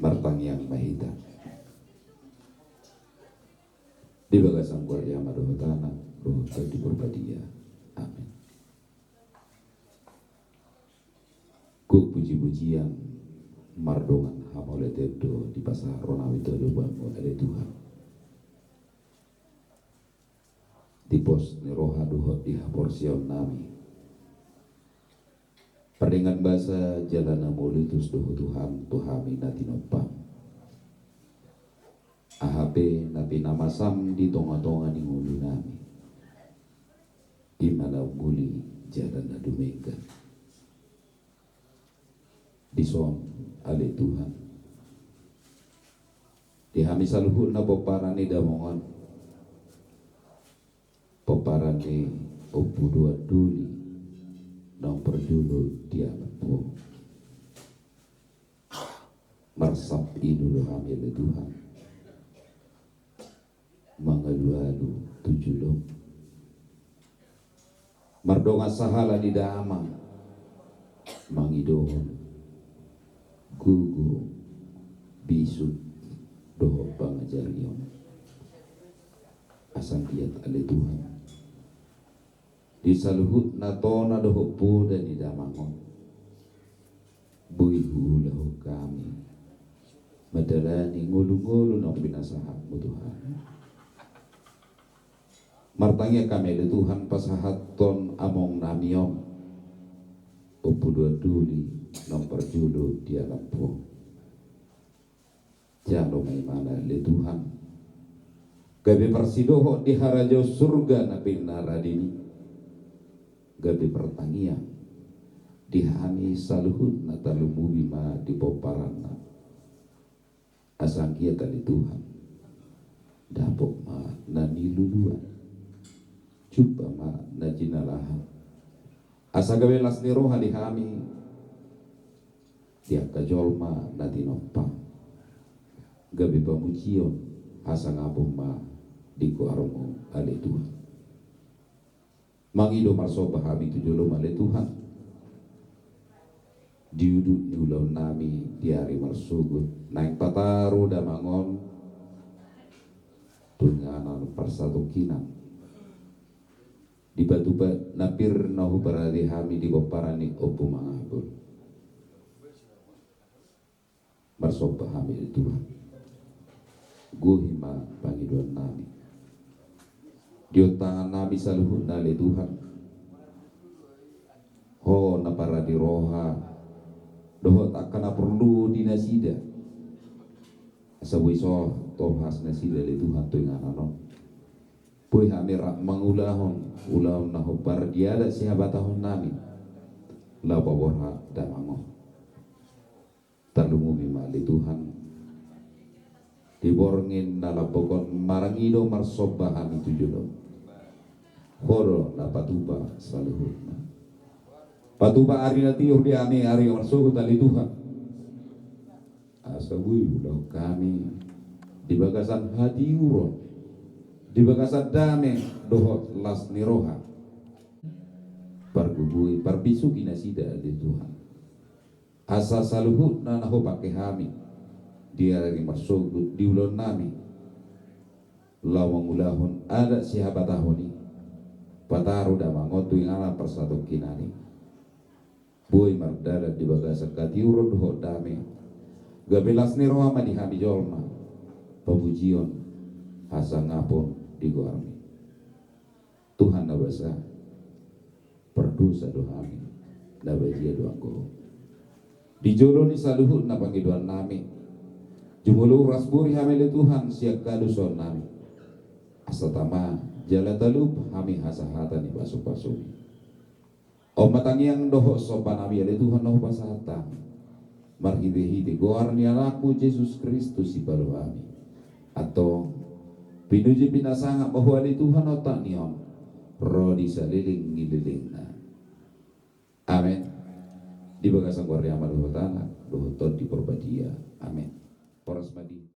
martangiang ma hita. Di bagasan goar ni Ama dohot Anak dohot Tondi Porbadia. Amin. Gok puji-pujian mardongan hamauliateon do dipasahat rohanami tu adopanmu ale Tuhan. Di pos ni roha dohot di haporseaonnami, pardenggan basa jala na mauliutus do ho Tuhan tu hami na tinompam. Aha pe na pinamasam di tonga-tonga ni ngolunami, i ma na umuli jala na dumenggan. Dison ale Tuhan, di hami saluhutna pomparan ni damang on, pomparan ni Ompu Dua Doli naung parjolo di anak ho, marsap ilu do hami ale Tuhan, mangalualu tu jolom. Mardongan sahala ni damang mangidohon gogo, bisuk dohot pangajarion. Asa anggiat ale Tuhan, di saluhutna tona dohot poda ni damang on, boi huulahon hami mandalani ngolu-ngolu naung pinasahatmu tu hami. Martangiang hami ale Tuhan pasahathon amongnami on, Ompu Dua Doli naung parjolo di anak ho. Jalo ma ibana ale Tuhan gabe parsidohot di harajaon surga na pinarademi, gabe partangiang di hami saluhutna tarlumobi ma di pomparanna. Asa anggiat ale Tuhan, dapot ma na niluluan, jumpa ma na jinalahan, Asa gabe las ni roha di hami, di angka jolma na tinompa, gabe pamujion hasangapon ma di goarmu ale Tuhan. Mangido marsomba hami tu jolom ale Tuhan, di udut ni ulaon nami di ari marsogot naeng pataru damang on tu inganan parsatongkinan. Dipatupa na pir na huparade hami di pomparan ni Ompu Mangapul. Marsomba hami ale Tuhan. Gohi ma pangidoan nami. Di ontangan nami saluhutna ale Tuhan, Ho na parade roha dohot angka na porlu di nasida. Asa boi so tolhas nasida ale Tuhan tu inganan on. Boi hami rap mangulahon ulaon na hombar di adat sihabatahon nami, laho paborhat damang on. Tarlumobi ma ale Tuhan, di borngin na lambok on marngido marsomba hami tu jolom. Ho do na patupa saluhutna. Patupa ari na tiur di hami ari marsogot ale Tuhan. Asa boi ulaon hami di bagasan hatiuron, di bagasan dame dohot las ni roha. Pargogoi, parbisuhi nasida ale Tuhan. Asa saluhutna na hupangke hami di ari marsogot di ulaon nami, laho mangulahon adat sihabatahon i, pataru damang on tu inganan parsatongkinan i. Boi mardalan di bagasan hatiuron dohot dame. Gabe las ni roha ma di hami jolma, pamujion hasangapon di goarmi. Tuhan na basa, pardosa do hami, na bajia do anggo Ho. Di jolo ni saluhutna pangidoan nami, jumolo uras buri hami ale Tuhan sian hadosaon nami. Asa tama jala talup hami hasahatan ni pasupasumi. On ma tangiang dohot somba nami ale Tuhan na hupasahat hami. Marhitehite goar ni Anakmu Jesus Kristus sipalua hami. Antong, pinuji pinasangap ma Ho ale Tuhan otak ni on, ro di salelenglelengna. Amen. Di bagasan goar ni Ama dohot Anak, dohot Tondi Porbadia. Amen. Horas ma di